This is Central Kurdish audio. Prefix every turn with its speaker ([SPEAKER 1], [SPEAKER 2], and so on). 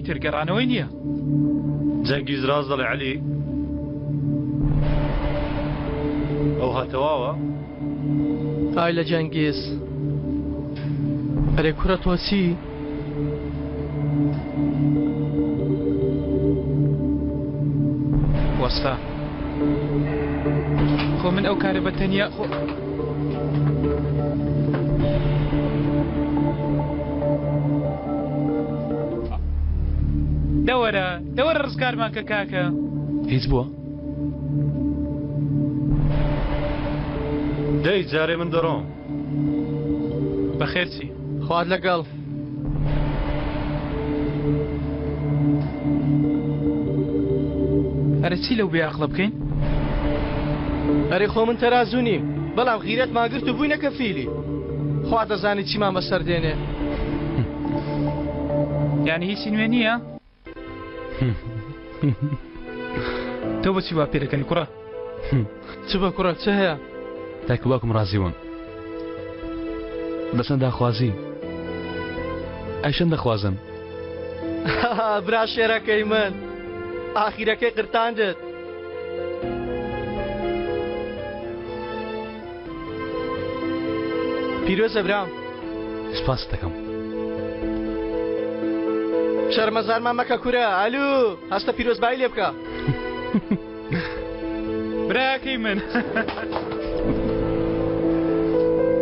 [SPEAKER 1] ئیتر گەڕانەوەی نییە.
[SPEAKER 2] جەنگیز ڕاست دەڵێ عەلی. ئەوها تەواوە؟
[SPEAKER 3] ئای لە جەنگیز. ئەرێ کوڕە تۆ چی؟
[SPEAKER 1] وەستا خۆ من ئەو کارە بە تەنیا خۆ دەوەرە دەوەرە ڕزگارمان کە کاکە.
[SPEAKER 4] هیچ بووە؟
[SPEAKER 2] دەی جارێ من دەڕۆم.
[SPEAKER 1] بەخێر چی؟
[SPEAKER 3] خوات لەگەڵ.
[SPEAKER 1] ئەرێ چی لەو بێ ئەقڵە بکەین؟
[SPEAKER 3] ئەرێ خۆ من تەرازوو نیم بەڵام غیرەتمان گرت و بووینە کەفیلی. خوا دەزانێ چیمان بەسەر دێنێ.
[SPEAKER 1] یانی هیچی نوێ نییە؟ تۆ بۆچی وا پێدەکەنی کوڕە؟
[SPEAKER 3] چ بە کوڕە چ هەیە؟
[SPEAKER 4] دایک و باوکم ڕازی بوون بەچەند داخوازی ئەی چەند دەخوازن؟
[SPEAKER 3] برا شێرەکەی من ئاخیرەکەی قرتاندت. پیرۆزە برام.
[SPEAKER 4] سپاست دەکەم.
[SPEAKER 3] شەرمەزارمان مەکە کورە ئەلو هەستە پیرۆزبایی لێ بکە.
[SPEAKER 1] براکەی من.